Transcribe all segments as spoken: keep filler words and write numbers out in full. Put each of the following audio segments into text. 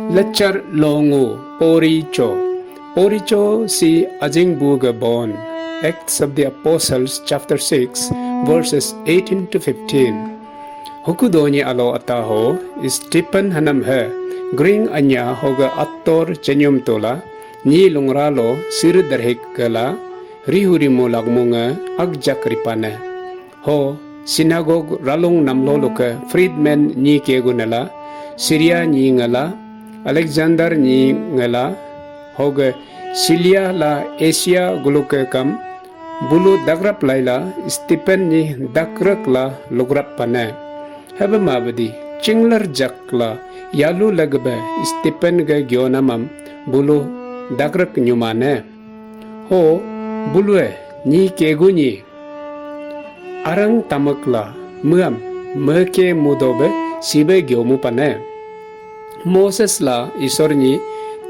Lechar longu poricho. Poricho si ajing bu ga bon. Acts of the Apostles chapter six, verses eighteen to fifteen. Huku donyi alo ata ho, Stephen hanam he, gring anya hoga ator chenyum tola, nyi lungra lo sir darhik gala, rihurimu lagmunga agjak ripane. Ho, sinagog ralung namlo luke Freedman nyi kegu nela, Syria nyi ngela, Alexander nyi ngela, hoge Silia la Asia guluke kam, bulu dagrap laila Stephen nyi dakrek la lugrap pane. Hebe mabedi, chingler jak la yalu legebe Stephen ge gionamam bulu dakrek nyumane. Ho, bulue, nyi kegu nyi. Arang tamak la, meam, meke mudobe, sibe gyomu pane. Moses la Isor nyi,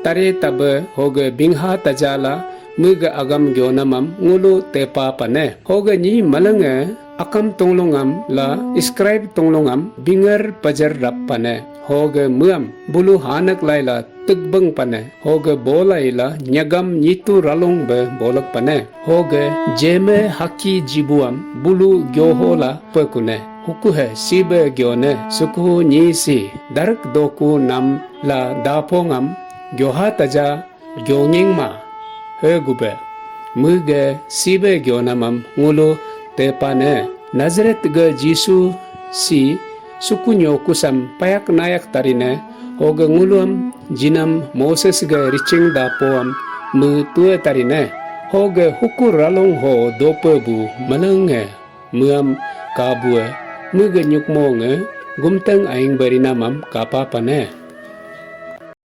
tare tabe, hoge bingha tajala, mege agam gyonamam, ngulu tepa pane. Hoge nyi malenge, akam tunglungam la, scribe tunglungam, binger pajar rap pane. Hoge meam, bulu hanak laila, tegbeng pane. Hoge bola ila nyagam nyitu ralung be bolak pane. Hoge jeme haki jibuam bulu gyoho la pekune. Hukuhe sibe gyone suku nyi si darak doku nam la dapongam gyoha taja gyonging ma. He gube. Muge sibe gyonamam ngulu tepane. Nazareth ge Jisu si sukunyo kusam payak nayak tarine, hoge nguluam jinam Moses ge riching dapoam mu tue tarine, hoge hukur ralung ho dope bu melenge muam kabue, muge nyukmo nge gumteng aing berinamam kapa pane.